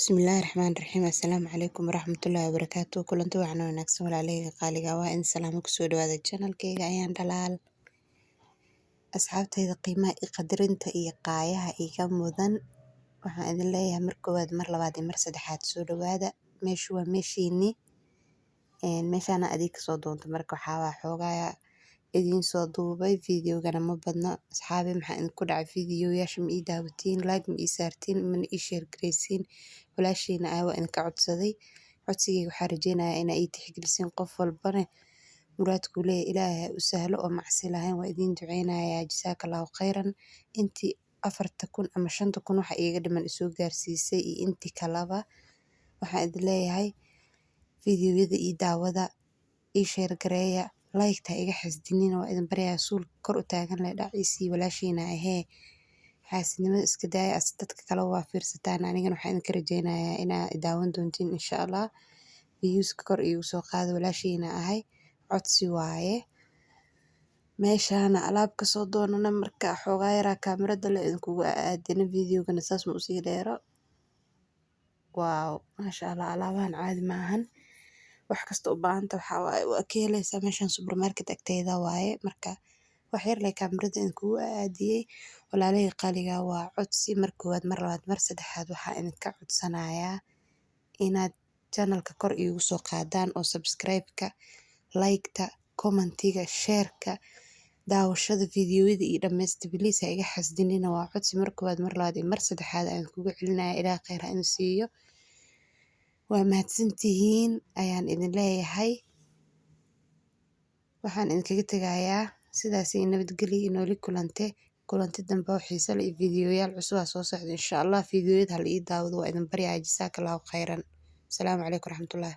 Bismillahi Raxmaani Raxiim. Assalaamu calaykum waraxmatullaahi wabarakaatuh. Kulanti wacan oo wanaagsan, walaalahayga qaaliga ah. Waa in salaamo. Kusoo dhawaada channelkayga Ayaan Dhalaal. Asxaabtayda qiimaha iyo qadarinta iyo qaayaha iga mudan, waxaan idin leeyahay mar koowaad, mar labaad iyo mar saddexaad, soo dhawaada. Meeshu waa meeshiini, meeshaana adiga kasoo doonto. Marka waxaa waa xoogaa idiin soo duubay, videogana ma badno. Asxaabi, maxaa idinku dhacay? Videoyaasha ma ii daawatiin? Like ma ii saartiin? Mana ii share gareysiin? Walaashiina ah waa idinka codsaday. Codsigayga waxaa rajeynayaa inaa ii tixgelisiin. Qof walbana muraadkuu leeyahay Ilaahay ha u sahlo oo macsi lahayn. Waa idiin duceynayaa. Jazaaka Allahu khayran intii 4000 ama 5000 waxa iiga dhiman isoo gaarsiisay iyo intii kalaba. Waxaan idin leeyahay videoyada ii daawada, ii share gareeya, like-ta iga xasdinina, waa idin baryayaa. Suulka kor u taagan leh dhaciisii. Walaashiina ahee, xaasidnimada iska daaya. As dadka kale waa fiirsataan, anigana waxaan idinka rajeynayaa inaa i daawan doontiin, insha Allah. Viewska kor iigu soo qaada, walaashiina ahay, codsi waaye. Meeshaana alaab kasoo doonana. Marka xoogaa yaraa kaamirada la idinkugu aadina, videogana saas ma usii dheero. Wow, maasha Allah, alaabahan caadi ma ahan. Wax kasta u baahanta waxaa waaye waa ka heleysaa meeshan. Supermarket agteeda waaye. Marka wax yar leh kaamirada idinkugu aadiyey. Walaalahey qaaliga, waa codsi mar koowaad, mar labaad, mar saddexaad. Waxaa idinka codsanayaa inaad channelka kor iigu soo qaadaan oo subscribe-ka, like-ta, commentiga, share-ka, daawashada videoyada iyo dhammaysta. Please ha iga xasdinina. Waa codsi mar koowaad, mar labaad iyo mar saddexaad ayaan kugu celinaya. Ilaah khayr ha idin siiyo. Waa mahadsantihiin ayaan idin leeyahay. Waxaan idinkaga tegayaa sidaas iyo nabadgelyo iyo nooli kulante. Kulanti dambe oo xiiso leh iyo fiidiyoyaal cusub aa soo socda, insha Allah. Fiidiyoyada hala ii daawado, waa idin baryaaya. Jazaaka Allahu khayran. Asalaamu calaykum waraxmatullahi.